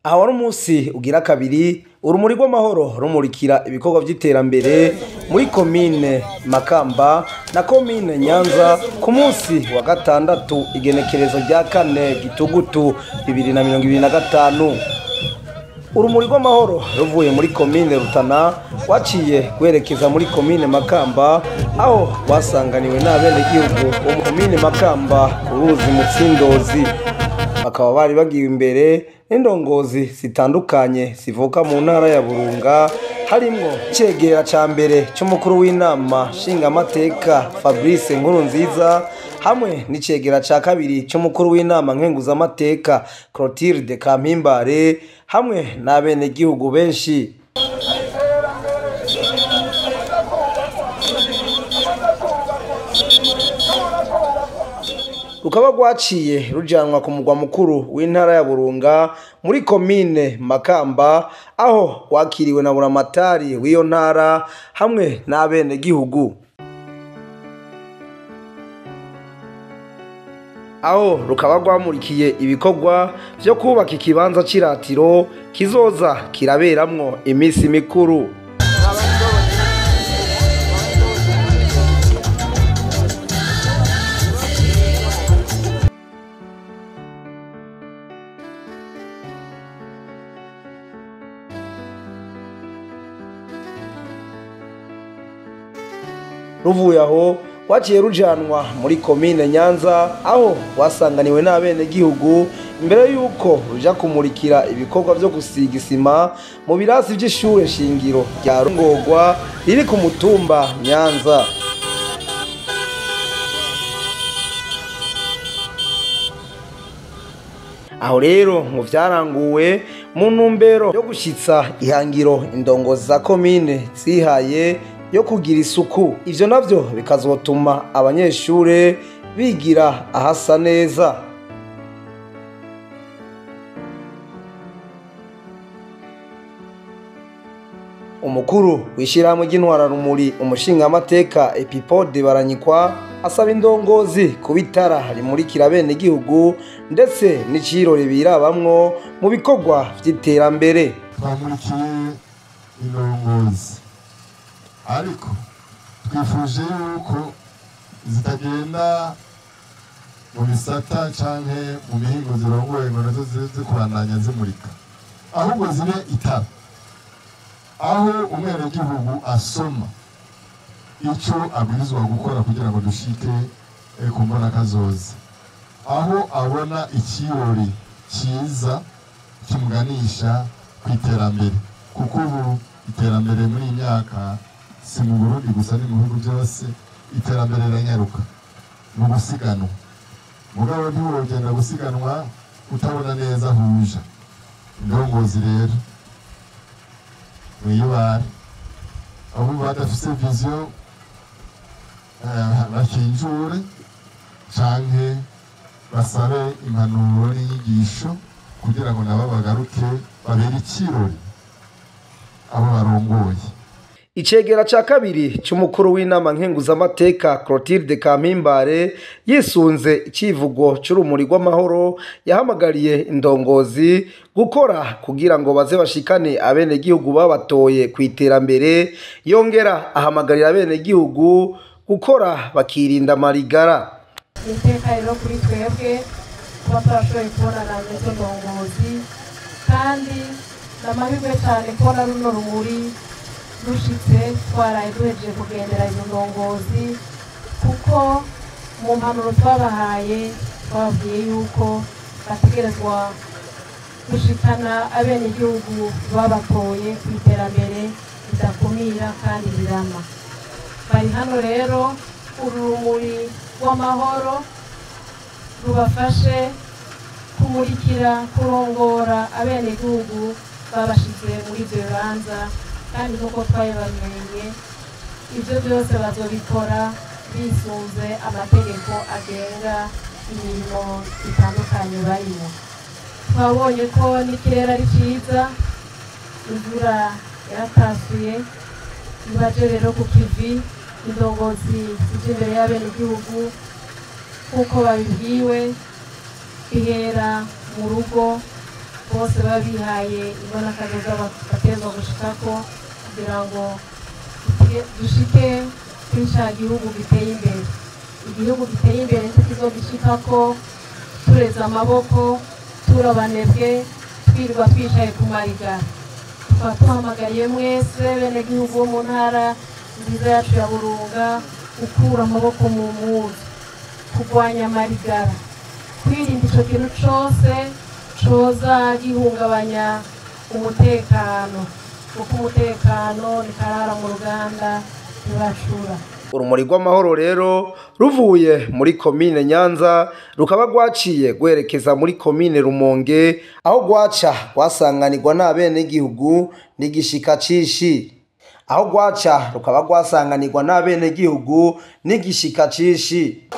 Aha wari umunsi ugira kabiri urumuri rw'amahoro rumurikira ibikorwa vy'iterambere muri komine Makamba na komine Nyanza ku munsi wa gatandatu igenekerezo rya 4 Gitugutu 2025. Urumuri rw'amahoro ruvuye muri komine Rutana waciye kwerekeza muri komine Makamba, aho wasanganiwe n'abenegihugu bo mu komine Makamba ku ruzi Mutsindozi. Bakaba bari bagiwe imbere n'indongozi zitandukanye zivuka mu ntara ya Burunga, harimwo icegera ca mbere c'umukuru w'inama nshingamateka Fabrice Nkurunziza, hamwe n'icegera ca kabiri c'umukuru w'inama nkenguzamateka Clotilde Kampimbare, hamwe n'abenegihugu benshi. Rukaba rwaciye rujanwa ku mugwa mukuru w'intara ya Burunga muri komine Makamba, aho rwakiriwe na buramatari w'iyo ntara hamwe n'abenegihugu. Aho rukaba rwamurikiye ibikorwa vyo kubaka ikibanza c'iratiro kizoza kiraberamwo imisi mikuru. Ruvuye aho waciye rujanwa muri komine Nyanza, aho wasanganiwe n'abenegihugu imbere yuko ruja kumurikira ibikorwa vyo gusiga isima mu birasi vy'ishure shingiro rya Rungogwa riri ku mutumba Nyanza. Aho rero mu vyaranguwe mu ntumbero yo gushitsa ihangiro indongozi za komine zihaye yo kugira isuku, ivyo navyo bikazotuma abanyeshure bigira ahasa neza. Umukuru w'ishirahamwe ry'intwararumuri umushingamateka Epipode Baranyikwa asaba indongozi kubitara rimurikira abenegihugu ndetse n'icirori birabamwo mu bikorwa vy'iterambere. Twamurikiye indongozi, ariko twifuje yuko zitagenda mu bisata canke mu mihingo zirongoye ngo nazo zize kubandanya zimurika, ahubwo zibe itara aho umwenegihugu asoma ico abwirizwa gukora kugira ngo dushike ku mbonakazoza, aho abona ikirori ciza kimuganisha ku iterambere, kuko ubu iterambere muri iyi myaka si mu Burundi gusa, ni mu bihugu byose iterambere riranyaruka mu gusiganwa. Mugabo ntiwogenda gusiganwa utabona neza aho uja. Indongozi rero mwiyubare, abo badafise vision bakinjure canke basabe impanuro n'inyigisho kugira ngo nabo bagaruke babere ikirori abo barongoye. Icegera ca kabiri c'umukuru w'inama nkenguzamateka Clotilde Kampimbare yisunze icivugo c'urumuri rw'amahoro yahamagariye indongozi gukora kugira ngo baze bashikane abenegihugu babatoye ku iterambere, yongera ahamagarira abenegihugu gukora bakirinda amarigara. Iteka rero kuri twebwe kuba turashoboye kubonana n'izo ndongozi, kandi n'amahirwe cyane kubona runo rumuri rushitse twaraye duhejeje kugendera izo ndongozi, kuko mu mpanuro twabahaye twababwiye yuko bategerezwa gushikana abenegihugu babatoye ku iterambere ridakumira kandi rirama. Bari hano rero urumuri rw'amahoro rubafashe kumurikira kurongora abenegihugu babashize muri ivyo bibanza, kandi nk'uko twabibamenye ivyo byose bazobikora bisunze amategeko agenga imirimo itandukanye barimo. Twabonye ko n'ikirere ari ciza, imvura yaratasuye, nibaje rero ku kivi indongozi zije imbere y'abenegihugu nk'uko babibwiwe, bihera mu rugo Bose baba bihaye imbonakazoza bategerezwa gushikako kugira ngo dushike kuri ca gihugu giteye imbere. Igihugu giteye imbere ntituzogishikako tureze amaboko, turabanebwe, twirirwa twicaye ku marigara. Tukaba duhamagariye mwese bene gihugu bo mu ntara nziza yacu ya Burunga gukura amaboko mu mpuzu, kurwanya amarigara, kwirinda ico kintu cose coza gihungabanya umutekano, kuko umutekano ni karara mu ruganda ntibacura. Urumuri rw'amahoro rero ruvuye muri komine Nyanza rukaba rwaciye rwerekeza muri komine Rumonge, aho rwaca rwasanganirwa n'abenegihugu n'igishika cishi. Aho rwaca rukaba rwasanganirwa n'abenegihugu n'igishika cishi.